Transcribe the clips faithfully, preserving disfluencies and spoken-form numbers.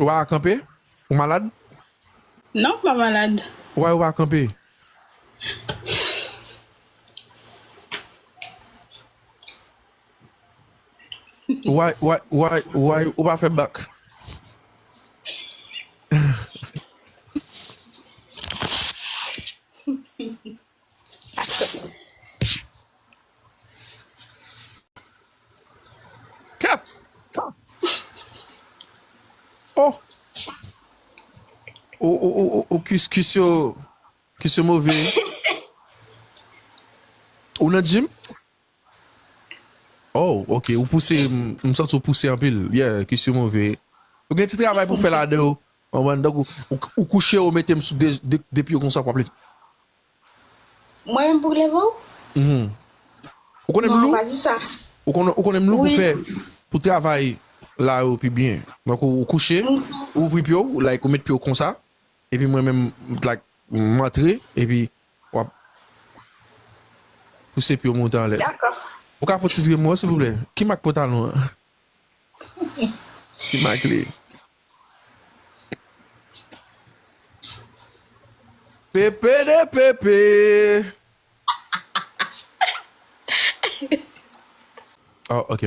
Ou pa ka kanpe? Ou malad? Non, m pa malad. Why ou pa ka kanpe? Why, why, why, why ou pa fè bak? Kèt! Oh! Ou, ou, ou, ou, ou, kis, kis yo, kis yo move. Ou nan gym? Oh, ok. Ou pouse, m, m santi ou pouse anpil. Yeah, kis yo move. Ou gen ti travay pou fè ladan yo. Ou konprann? Donk, ou, ou, ou kouche, ou mete m sou de, de, de pye w konsa, w ap leve. Mwen menm pou leve w? Mhm. Ou konnen m Non, lou? Pa di sa. Ou konnen, ou konnen m lou pou Wi. Fè, pou travay la yo pi byen. Donk, ou, ou kouche, Mhm. ou ouvri pye w, like, ou met pye w konsa, epi mwen menm, like, m antre, epi w ap pouse pye w monte anlè. Dakò. Ou ka fè ti vire m wè, silvouplè? Ki mak pantalon an? Ki mak li? Pepe de pepe. Oh, ok.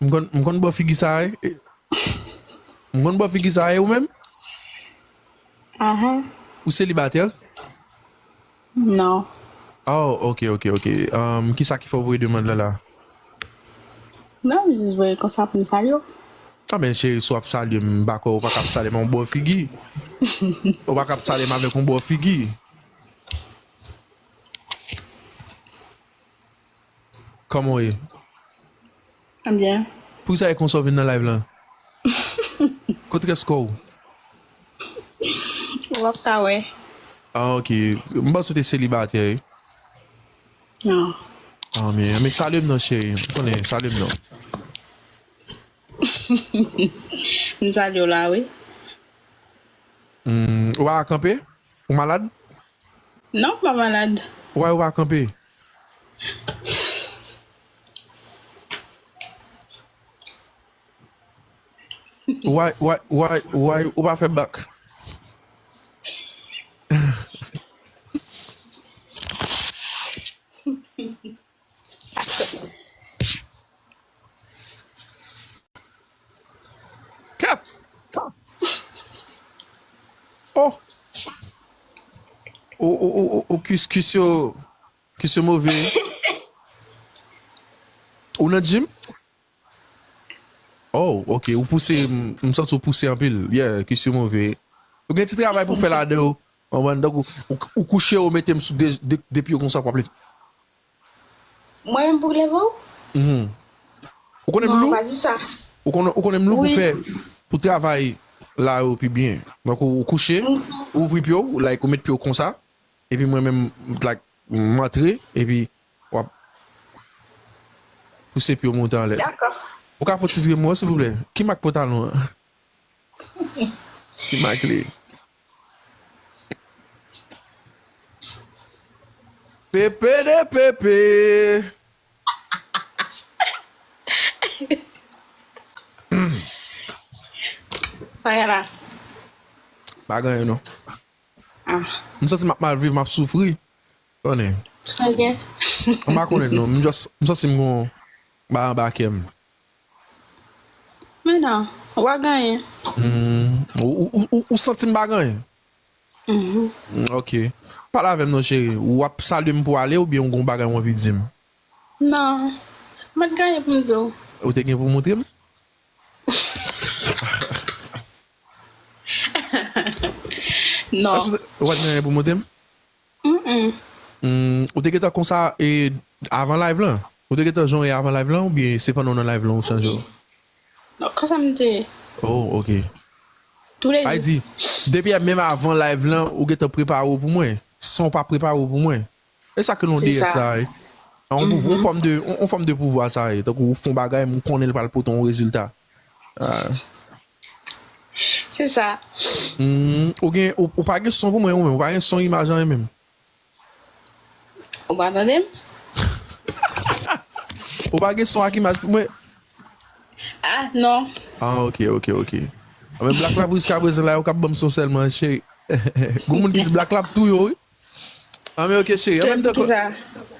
M konn, m konn bò figi sa a, e? M konn bò figi sa a, e ou menm? Ahan. Ou selibatè? Non. Oh, ok, ok, ok. Um, kisa ki fè w voye demann lan la? Non, m jis voye l konsa pou m salye w. Ah, men cheri, si w ap salye m, m pa kwè ou pa ka ap salye m yon bò figi. Ou pa ka ap salye m avèk yon bò figi. Kòman w ye? Byen. Poukisa e konsa w vin nan live lan? Kote kès kò w? W ap ka wè. Ah, ok. M panse w te selibatè, wi. Non. Ah, men, men salye m non, cheri. M konnen, salye m non. M salye w la, wi. Hmm, ou pa ka kanpe? Ou malad? Non, m pa malad. Why ou pa kanpe? Why, why, why, why ou pa fè bak? Kèt! Oh! Ou, ou, ou, ou, ou kis, kis yo, kis yo move. Ou nan gym? Oh, ok. Ou pouse, m, m santi ou pouse anpil. Yeah, kis yo move. Ou gen ti travay pou fè ladan yo. Ou konprann? Donk, ou, ou, ou kouche, ou mete m sou de, de, de pye w konsa, w ap leve. Mwen menm pou leve w? Mhm. Ou konnen m Non, lou? Pa di sa. Ou konnen, ou konnen m lou pou Wi. Fè, pou travay la yo pi byen. Donk, ou, ou kouche, Mhm. Ou ouvri pye w, like, ou met pye w konsa, epi mwen menm, like, m antre, epi w ap pouse pye w monte anlè. Dakò. Ou ka fè ti vire m wè, silvouplè? Ki mak pantalon an? Ki mak li? Pepe de pepe. Fè la. Pa gen anyen non. Ah. M santi m ap mal viv, m ap soufri. Konnen. Sa gen. M pa konnen non. M just, m santi m gon ba anba kè m. Men non, w a genyen. Hmm. Ou, ou, ou, ou, ou santi m pa gen anyen? Mhm. Hmm, ok. Pale avè m non, cheri. Ou ap salye m pou ale oubyen ou gon bagay ou anvi di m? Non. M pa t genyen pou m di w. Ou te gen pou montre m? Non. Èske ou te, ou pa t gen anyen pou montre m? Mm-mm. Hmm, ou te gentan konsa e avan live lan? Ou te gentan jan w ye avan live lan oubyen se pandan w nan live lan ou chanje w? Non, konsa m te ye. Oh, ok. Toulejou. Ay di, depi menm avan live lan, ou gentan prepare w pou mwen. San w pa prepare w pou mwen. E sa ke nou Se D S sa. la, wi. Yon pouv-, yon fòm de, yon, yon fòm de pouvwa sa, wi. Tankou ou fè yon bagay, m konnen l pral pote yon rezilta. Ah. Se sa. Hmm, ou gen, ou, ou pa gen son pou mwen, ou menm. Ou pa gen son imaj anyen menm. Ou pa tande m? Ou pa gen son ak imaj pou mwen. Ah, non. Ah, ok, ok, ok. Ah, men Black Lab jiska prezan la, yo k ap ban m son sèlman, cheri. Gon moun ki di Black Lab touye w, wi. Ah, men ok, cheri. An menm tan, Kisa?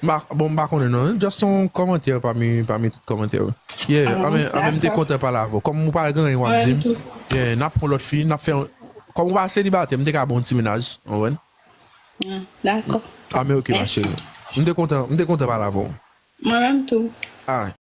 Ma, bon, m pa konnen non. Just yon kòmantè pami, pami tout kòmantè yo. Yeah, Ah, an men, an men m te dakò. Kontan pale avè w. Kòm ou pa gen anyen w ap Mwen di m, tou. yeah, n ap pran lòt fi, n ap fè yon, kòm ou pa selibatè, m te ka ba w yon ti mennaj, ou konprann? Ah, dakò. Ah, men ok, ma Mèsi. Cheri. M te kontan, m te kontan pale avè w. Mwen menm tou. Ah,